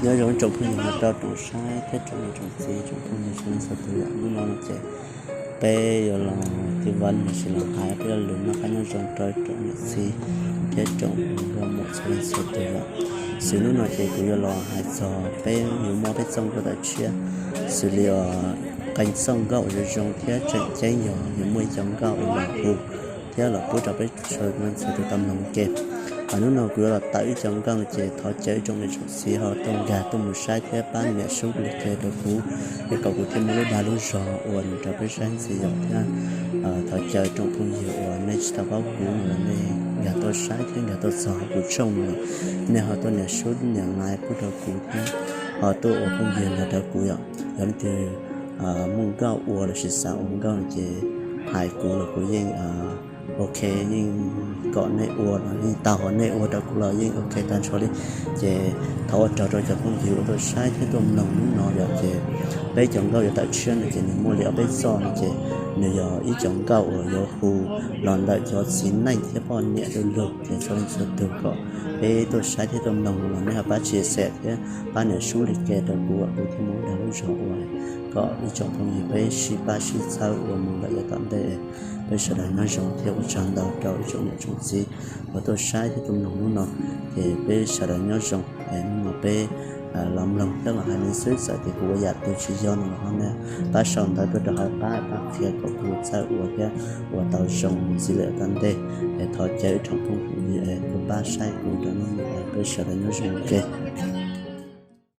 Nyob zoo tsoom phooj ywg, nyob rau tsoom saib thiab tsoom niam tsoom txiv, tsoom phooj ywg sawv daws txhua tus yom. Hnub no ces peb yuav los ti vaj los sis los hais peb lo lus noj qab nyob zoo rau tsoom niam txiv thiab tsoom nkauj muam txhua leej txhua tus yom. Xws hnub no ces kuv yuav los hais txog peb yuav muaj peb txoj nkauj tawm tshiab, xws li uas qee txoj nkauj uas zoo zoo thiab tseem ceeb yog yuav muaj ib co nkauj uas los hu thiab los pub rau peb sawv daws tau mloog ua ke. Hnub no kuv yuav los tawm ib co nkauj no ces thov caw ib tsoom niam tsoom txiv ho tuaj nkag tuaj mus saib thiab pab nias subscribe rau kuv, es kom kuv thiaj muaj lub dag lub zog ua rau peb saib ntxiv yom thiab. Thov caw tsoom phooj ywg uas nej tsis tau paub kuv los nej nkag tuaj saib thiab nkag tuaj txog kuv tshooj no, nej ho tuaj nias subscribe nias like pub rau kuv thiab ho tuaj ua phooj ywg nrog rau kuv yom. Yog leej twg muaj nkauj ua los sis xav ua nkauj no ces hais kuv los kuv yeej ok, yeej kom nej ua los yeej tau, ho nej ua rau kuv los yeej ok tag nrho li. Ces thov ua tsaug rau cov phooj ywg uas tuaj saib thiab tuaj mloog hnub no yom. Ces peb cov nkauj yuav tawm tshiab no ces nws muaj li ob peb txoj no ces nws yog ib co nkauj uas yuav hu los ntawm cov txiv neej thiab poj niam du lug. Ces txhua leej txhua tus kom peb tuaj saib thiab tuaj mloog los nej ho pab share thiab pab nias subscribe rau kuv, kuv thiaj muaj dag lub zog ua kom ib tsoom phooj ywg peb sib pab sib txhawb ua mus lawm yav tom ntej. Peb sawv daws nyob zoo thiab ua tsaug ntau rau ib tsoom niam tsoom txiv uas tuaj saib thiab tuaj mloog hnub no. Ces peb sawv daws nyob zoo, hnub no peb los mloog thiab los hais li xwb, txawm tias kuv ua yam twg tsis yog no los ho nej pab sau ntawv tuaj rau hauv qab pab qhia kom kuv txawj ua thiab ua tau zoo mus ntxiv lawm tom ntej. Es thov caw ib tsoom phooj ywg es tuaj pab saib kuv rau hnub no, peb sawv daws nyob zoo ua ke.